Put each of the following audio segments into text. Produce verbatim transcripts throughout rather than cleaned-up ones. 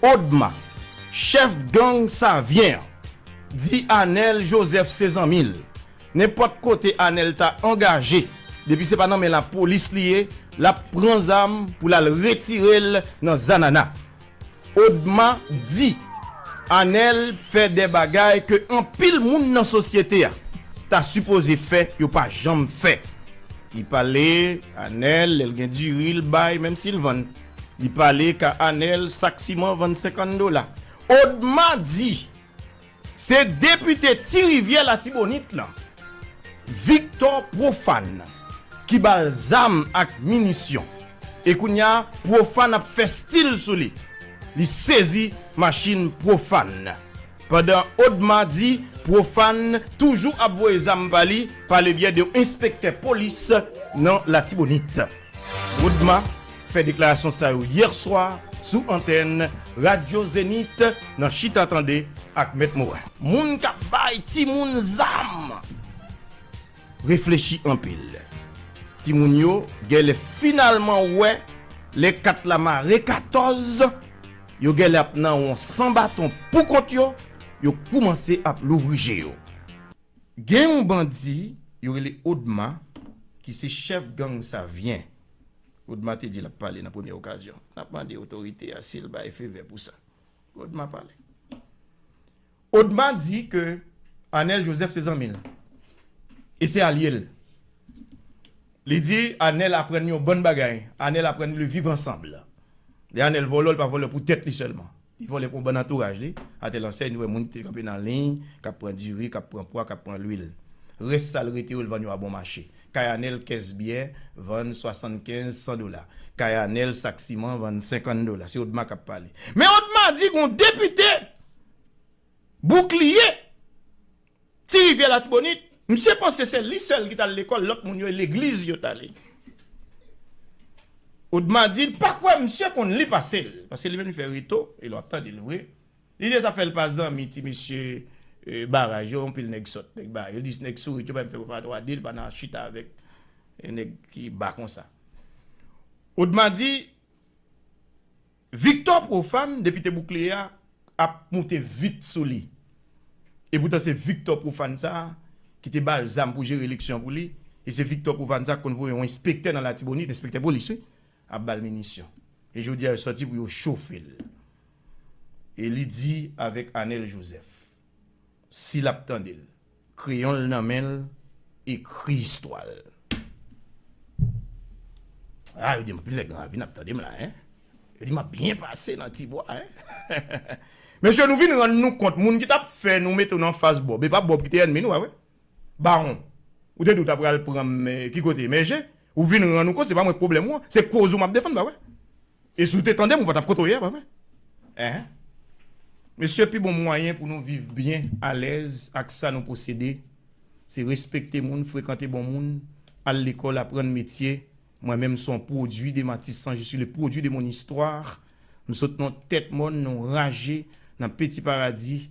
Odma, chèf gang Savyen an, di Anèl Jozèf se zanmi l. Nenpòt kote Anèl ta angaje, depi se pa nan men lapolis li ye, l ap pran zam pou l al retire l nan Zanana. Odma di Anèl fè de bagay ke anpil moun nan sosyete a ta sipoze fè, yo pa janm fè. Li pale Anèl, lè l gen diri, l bay, menm si l vann. Li pale ka Anèl, sak siman vann senkant dola. Odma di se depite Ti Rivyè Latibonit lan, Victor Profane, ki ba l zam ak minisyon. E kounye a, Profane ap fè stil sou li. Li sezi machin Profane. Pandan Odma di Profane toujou ap voye zam pa li pa lebyen de yon enspektè polis nan Latibonit. Odma fè deklarasyon sa yo yè swa sou antèn Radyo Zenith nan Chita Tande ak Mèt Morin. Moun k ap bay timoun zam, reflechi anpil. Timoun yo genlè finalman wè lè kat la mare katòz, yo genlè ap nan won san baton pou kont yo, yo koumanse ap louvri je yo. Gen yon bandi, yo rele Odma, ki se chèf gang Savyen. Odma te di l ap pale nan premyè okazyon. N ap mande otorite a si l bay fevè pou sa. Odma pale. Odma di ke Anèl Jozèf se zanmi l. E se alye l. Li di Anèl aprann li yon bann bagay. Anèl aprann li le vivre ensemble. Lè Anèl vòlò, li pa vòlò pou tèt li sèlman. Li vòlè pou yon bann antouraj li. Atèl ansèy, nou wè moun ki te kanpe nan liy, k ap pran diri, k ap pran pwa, k ap pran lwil. Rès sa l rete yo, l vann yo a bon mache. Kay Anèl kès byè vann swasannkenz, san dola. Kay Anèl sak siman vann senkant dola. Se Odma k ap pale. Men Odma di gon depite Boukliye, Ti Rivyè Latibonit, misye panse se li sèl ki t al lekòl, lòt moun yo e legliz yo t ale. Odma di l pa kwè misye konn li pase l, paske li menm li fè reto, e lè w ap tande l vre, li deja fè l pa zanmi ti mesye, eh, baraj yo, anpil nèg sòt, nèg baraj yo, li di nèg sourit yo pa menm fè repa twa de, li pa nan chita avèk, eh, nèg ki ba konsa. Odma di Victor Profane, depite Boukliye a, ap moute vit sou li. E poutan se Victor Profane sa a ki te ba l zam pou jere eleksyon pou li. E se Victor Profane sa a ki konn voye yon enspektè nan Latibonit, enspektè polis wi, ap ba l minisyon. E jodi a yo sòti pou yo chofe l. E li di avèk Anèl Jozèf, si l ap tande l, kreyon l nan men l, ekri istwa l. A, yo di m anpil nèg nan ravin ap tande m la, en. Yo di m ap byen pase nan Tibwa, en. Mesye, nou vin rann nou kont, moun ki t ap fè nou mete w nan fas Bòb, e pa Bòb ki te ènmi nou, pa vre? Bawon, ou te di w ta pral pran m, eh, ki kote? Mèje? Ou vin rann ou kont, se pa mwen k pwoblèm ou an, se koz ou m ap defann, pa vre? E si w te tande m, ou pa t ap kote w ye a, pa vre? Enhen. Mesye, pi bon mwayen pou nou viv byen, alèz ak sa nou posede, se respekte moun, frekante bon moun, al lekòl, aprann metye. Mwen menm, m se yon pwodui de Matisan, je suis le produit de mon histoire. M sot nan yon tèt mòn, nan yon raje, nan Peti Paradi,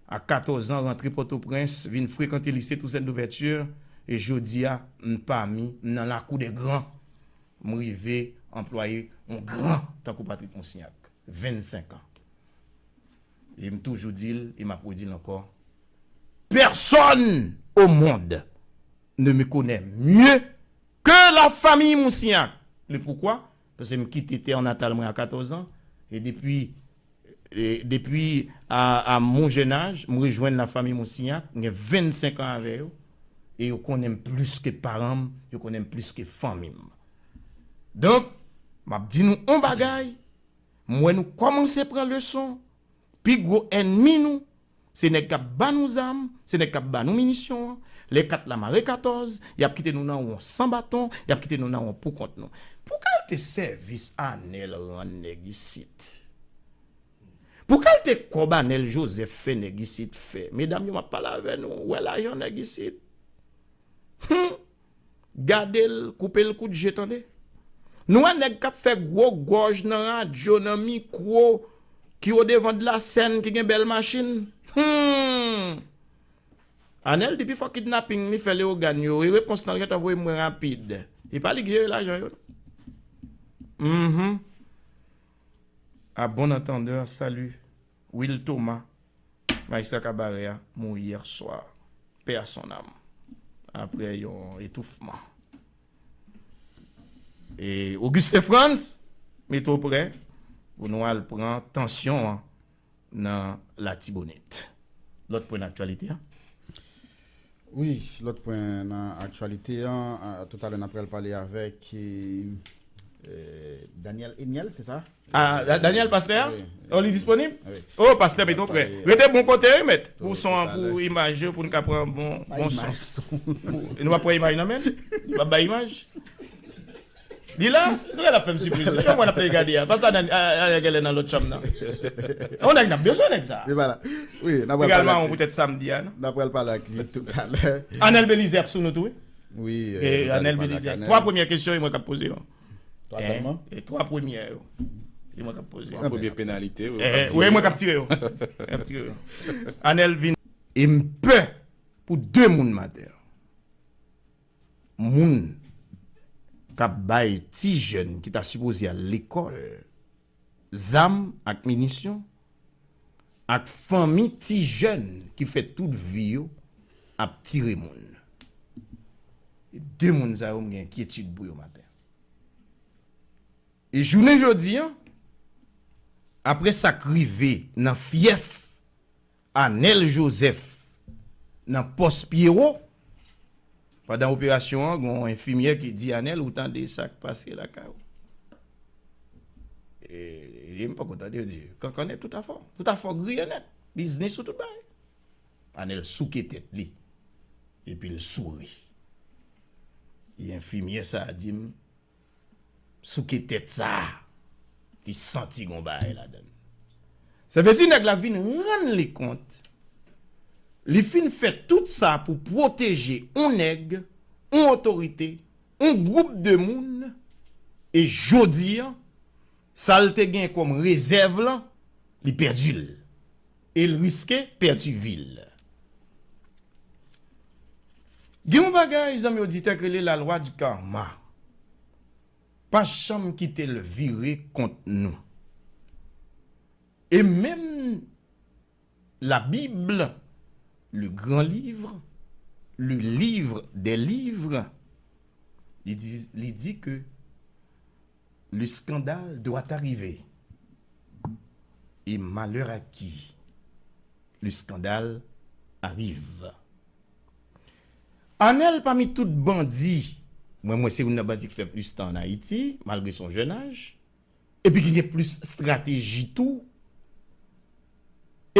a katòz an, rantre Pòtoprens, vin frekante lise Toussaint Louverture, e jodi a, m pami, m nan lakou dè gran. M rive anplwaye yon gran tankou Patrick Moussignac, vennsenk an. E m toujou di l, e m ap redi l ankò, personne au monde ne me connaît mieux que la famille Moussignac. Le pourquoi? Paske m kite tè natal mwen a katòz an, e depi E depi a, a mon jeune âge, m rejwenn la famille Moussignac, m gen vennsenk an avè yo, e yo konnen m plis ke paran m, yo konnen m plis ke fanmi m. Donk, m ap di nou on bagay, m wè nou kòmanse pran leson, pi gwo ènmi nou, se nèg k ap ba nou zam, se nèg k ap ba nou minisyon an, lè kat la mare katòz, y ap kite nou nan won san baton, y ap kite nou nan won poukont nou. Pou kalte sèvis Anèl rann nèg isit? Pou kalte kòb Anèl Jozèf fè nèg isit fè? Medam yo, m ap pale avè nou, wè lajan nèg isit. Hum! Gade l, koupe l kout je, tande. Nou wè nèg k ap fè gwo gòj nan radyo, nan mikwo, ki odevan de la sèn, ki gen bèl machin. Hum! Anèl di pi fò kidnaping li fè Leyogàn yo, e repons lan l gentan voye mwen rapid. E pa li ki jere lajan yo, non. Mhm. À bon entendeur, salut. Will Thomas, Majistra Kabarè a mouri yè swa. Paix à son âme. Apre yon etoufman. E Auguste Frantz, mete w prè pou nou al pran tansyon an nan Latibonit. Lòt pwen nan aktyalite a. Wi, lòt pwen nan aktyalite an, a, toutalè n ap pral pale avèk e, e, Daniel Eniel, se sa? Ah, Da- Daniel, pastè a? Wi. Oh, li disponib? Wi. Oh, pastè, mete w prè. Rete bon kote, wi, mèt. Pou Wi, son an, toutalè. Pou imaj yo, pou n ka pran bon, bon son. Imaj son. Nou va pran imaj nan men? Nou va bay imaj? Li la, nou l ap fè m sipriz. Yon mwen ap gade a. Pastè a, a, a, a, nan lòt chanm nan. On nèg n ap bezwen nèg sa. E pa la. Wi, n ap pral Egalman, pale on poutèt samdi a, non? N ap pral pale ak li toutalè. Anèl Belize ap sou nou tou, wi. Wi, E, nou pral Anèl pale ak Belize. Anèl. Twa premyè kesyon, e mwen k ap poze yo. Twa Eh, sèlman? E twa premyè yo. E mwen k ap poze yo. An premye penalite. Eh, Wi, mwen k ap tire yo. Mwen k ap tire yo. Anèl vin. E m pè pou de moun maten. Moun k ap bay ti jèn ki ta sipoze al lekòl zam ak minisyon, ak fanmi ti jèn ki fè tout vi yo ap tire moun. E de moun sa yo, m gen enkyetid pou yo maten. E jounen jodi an, apre sa k rive nan fyèf Anèl Joseph nan pòs Pyewo, pandan operasyon an, gen yon enfimyè ki di Anèl, ou tande sa k pase lakay ou? E, e m poko tande, yo di, kankan nèt, tout afè w, tout afè w griye nèt, biznis ou, tout bagay. Anèl souke tèt li, epi l souri. E enfimyè sa a di m, souke tèt sa a, ki santi gon bagay ladan l. Sa vle di nèg la vin rann li kont, li fin fè tout sa pou pwoteje on nèg, on otorite, on gwoup de moun, e jodi an, sa l te gen kòm rezèv lan, li pèdi l. E l riske pèdi vi l. Gen yon bagay, zanmi oditè, k rele la loi du karma. Pa janm kite l vire kont nou. E menm la Bible, le grand livre, le livre des livres, li di, li di ke le scandale doit arriver. Et malheur à qui le scandale arrive. Anèl pami tout bandi, mwen, mwen se youn nan bandi ki fè plis tan an Ayiti, malgre se yon jèn aj, epi ki gen plis estrateji tou,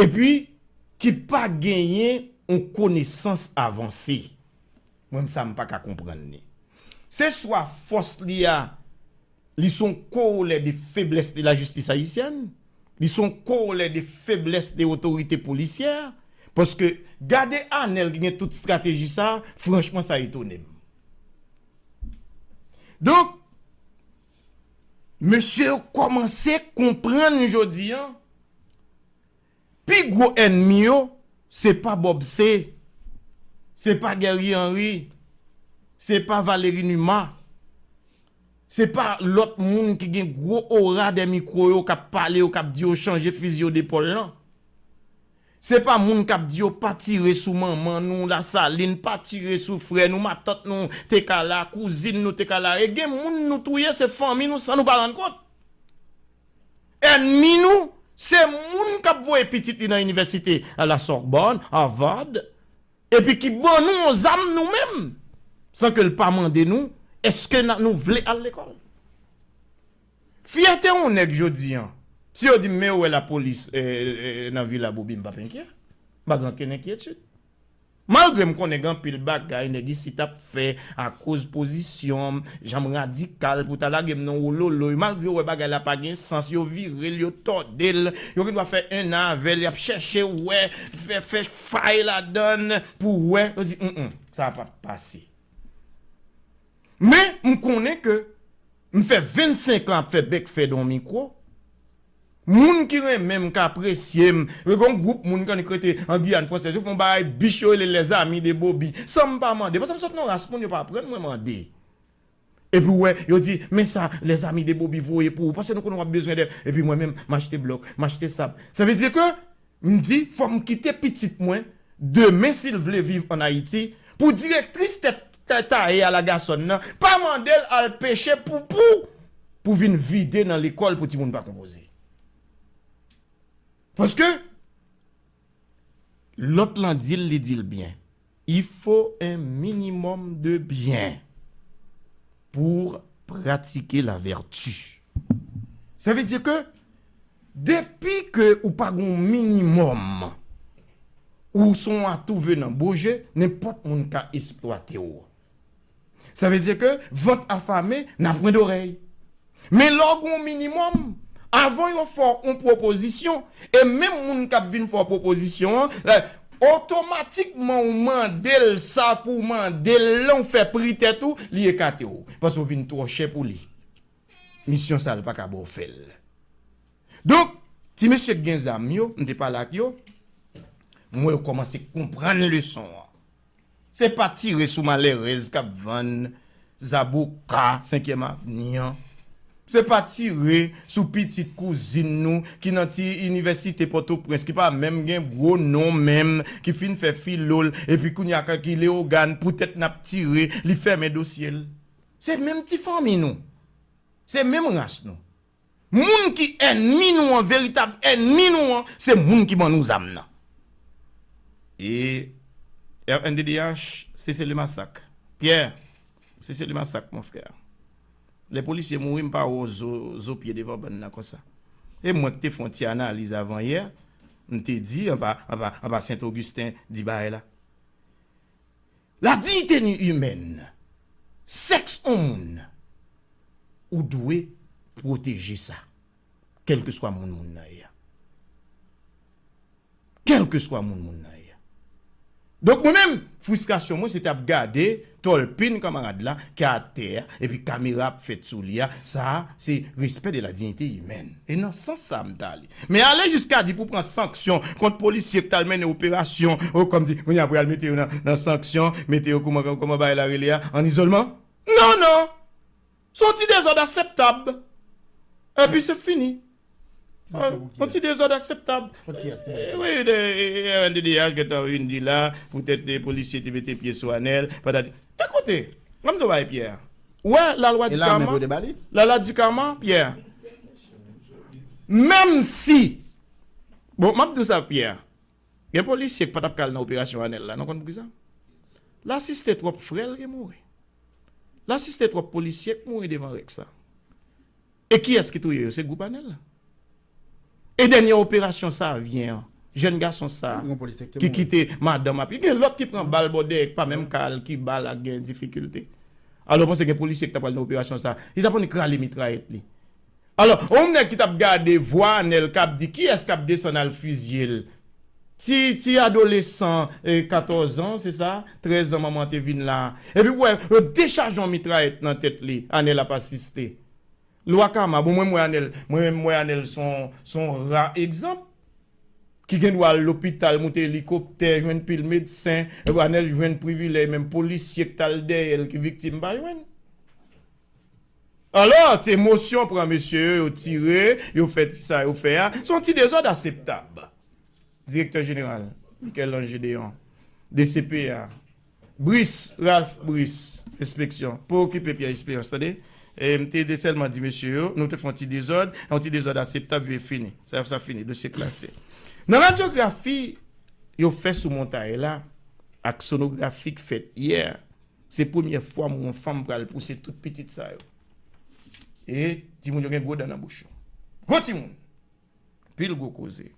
epi ki pa genyen yon konesans avanse. Mwen, sa, m pa ka konprann li. Se swa fòs li a, li se yon korolè de feblès de lajistis ayisyèn, li se yon korolè de feblès de otorite polisyè, paske gade Anèl ki gen tout estrateji sa, franchman, sa etone m. Donk, mesye yo kòmanse konprann jodi an, pi gwo ènmi yo, se pa Bob C, se pa Guerrier Henry, se pa Valéry Numa, se pa lòt moun ki gen gwo ora dèyè mikwo yo k ap pale yo, k ap di yo chanje fizi yo depòl lan. Se pa moun k ap di yo pa tire sou manman nou, Lasalin, pa tire sou frè nou, matant nou te ka la, kouzin nou te ka la. E gen moun nou touye, se fanmi nou san nou pa rann kont. Ènmi nou, se moun k ap voye pitit li nan inivèsite, a la Sorbonne, Harvard, epi ki ban nou yon zam nou menm, san ke l pa mande nou, èske n a, nou vle al lekòl? Fyète yon nèg jodi an, si yo di m, men yo wè lapolis, eh, eh, nan Vila Bobi, m p ap enkyè. M pa gen okenn enkyetid. Malgre m konnen gen anpil bagay nèg isit ap fè akoz pozisyon m, jan m radikal pou ta lage m nan wololoy, malgre yo wè bagay la pa gen sans, yo vire l, yo tòde l, yo gen dwa fè enn an avè l, y ap chèche wè, fè, fè fay ladan l pou wè, yo di, mm, mm, sa p ap pase. Men, m konnen ke m fè vennsenk an ap fè bèk fè nan yon mikwo. Moun ki renmen m, k apresye m, gen yon gwoup moun k annik rete an Giyàn Fransèz, yo fè yon bagay bich, yo rele Les Amis de Bobi, san m pa mande. Paske m sot nan yon ras moun, yo pa aprann mwen mande. Epi w wè, yo di, men sa, lèzami de Bobi voye pou ou, paske nou konnen w ap bezwen de, epi mwen menm, m achte blòk, m achte sab. Sa vle di ke, m di, fò m kite pitit mwen, demen, si l vle viv ann Ayiti, pou direktris tèt ta-, taye a Lagasonn nan, pa mande l al peche poupou, pou vin vide nan lekòl pou timoun pa konpoze. Paske, lòt lan di l, li di l byen. Il faut un minimum de bien pour pratiquer la vertu. Sa vle di ke depi ke ou pa gon minimòm, ou se yon atouve nan boje, nenpòt moun ka esplwate w. Sa vle di ke vant afame, n ap pran dorèy. Men lè w gen yon minimòm, avan yo fè w yon pwopozisyon, e menm moun k ap vin fè w pwopozisyon an, lè, otomatikman ou mande l sa pou w mande l lan, ou fè pri tèt ou, li ekate w. Paske w vin twò chè pou li. Misyon sa a, l pa ka ba w fè l. Donk, ti mesye k gen zam yo, m te pale ak yo, m wè yo kòmanse konprann leson an. Se pa tire sou malèrèz k ap vann zaboka Senkyèm Avni an. Se pa tire sou pitit kouzin nou ki nan ti inivèsite Pòtoprens, ki pa menm gen gwo non menm, ki fin fè filo l, epi kounye a ki Leyogàn, poutèt n ap tire, li fèmen dosye l. Se menm ti fanmi nou. Se menm ras nou. Moun ki ènmi nou an, veritab ènmi nou an, se moun ki ban nou zam nan. E R N D D H, cessez le massacre. Pierre, cessez le massacre, mon frère. Lè polisye mouri, m pa wè w zo, zo pye devan bann nan konsa. E mwen ki te fè yon ti analiz avan yè, m te di, anba, anba, anba Sent Ogisten, di bagay la. La dignité humaine, sèks yon moun, ou dwe pwoteje sa, kèlkeswa moun moun nan ye a. Kèlkeswa moun moun nan ye a. Donk, mwen menm, fristrasyon mwen, se t ap gade tòlpin kanmarad la ki atè a, epi kamera ap fèt sou li a. Sa a, se respect de la dignité humaine. E nan sans sa a, m t ale. Men ale jiska di pou pran sanksyon kont polisye k t al mennen operasyon, o, kòmsi, kounye a pou y al mete yo nan, nan sanksyon, mete yo kòman, kòman bagay la rele a, an izolman? Non, non! Se yon ti dezòd akseptab. Epi se fini. Yon ti dezòd akseptab. Wi, de, R N D D H gentan vin di la, poutèt de polisye te mete pye sou Anèl, patati. Ekoute, ann m di w bagay, Pierre. Ou wè, lalwa di kama. Lalwa di kama, Pierre. Menm si, bon, m ap di w sa, Pierre. Gen polisye k pa t ap ka al nan operasyon Anèl la, nou konn poukisa? L asiste twòp frè l ki mouri. L asiste twòp polisye k mouri devan Rex la. E kiyès ki touye yo? Se gwoup Anèl la. E dènyè operasyon Savyen an, jèn gason sa a, ki kite madanm ap, gen lòt ki pran bal bò dèyè, k pa menm ka al Kiba la, k gen difikilte. Alò, w panse gen polisye ki ta pral nan operasyon sa a, li ta pral krale mitrayèt li. Alò, yon nèg ki t ap gade vwa Anèl k ap di kiyès k ap desann al fizye l. Ti, ti adolesan, eh, katòz an, se sa? Trèz an manman te vin la. Epi w wè, yo dechaje yon mitrayèt nan tèt li, Anèl ap asiste. Lwa kama, bon, mwen, m wè Anèl, mwen menm, m wè Anèl se yon, se yon ra egzanp. Ki gen dwa al lopital, moute elikoptè, jwenn pil medsen, epi Anèl jwenn privilèj, menm polisye k t al dèyè l ki viktim pa jwenn. Alò, ti emosyon pran mesye yo, yo tire, yo fè ti sa yo fè a. Se yon ti dezòd akseptab. Direktè jeneral, Michel-Ange Gédéon, D C P A, Brice, Ralph Brice, enspeksyon, pa okipe Pierre Espérance, tande? E m te de sèlman di mesye yo, nou te fè yon ti dezòd, yon ti dezòd akseptab, epi fini. Sa, sa fini, dosye klase. Nan radyografi yo fè sou montay la, ak sonografi k fèt yè, se premyè fwa m wè yon fanm pral pouse tout pitit sa yo. E timoun yo gen gwo dan nan bouch yo. Gwo timoun. Pil gwo koze.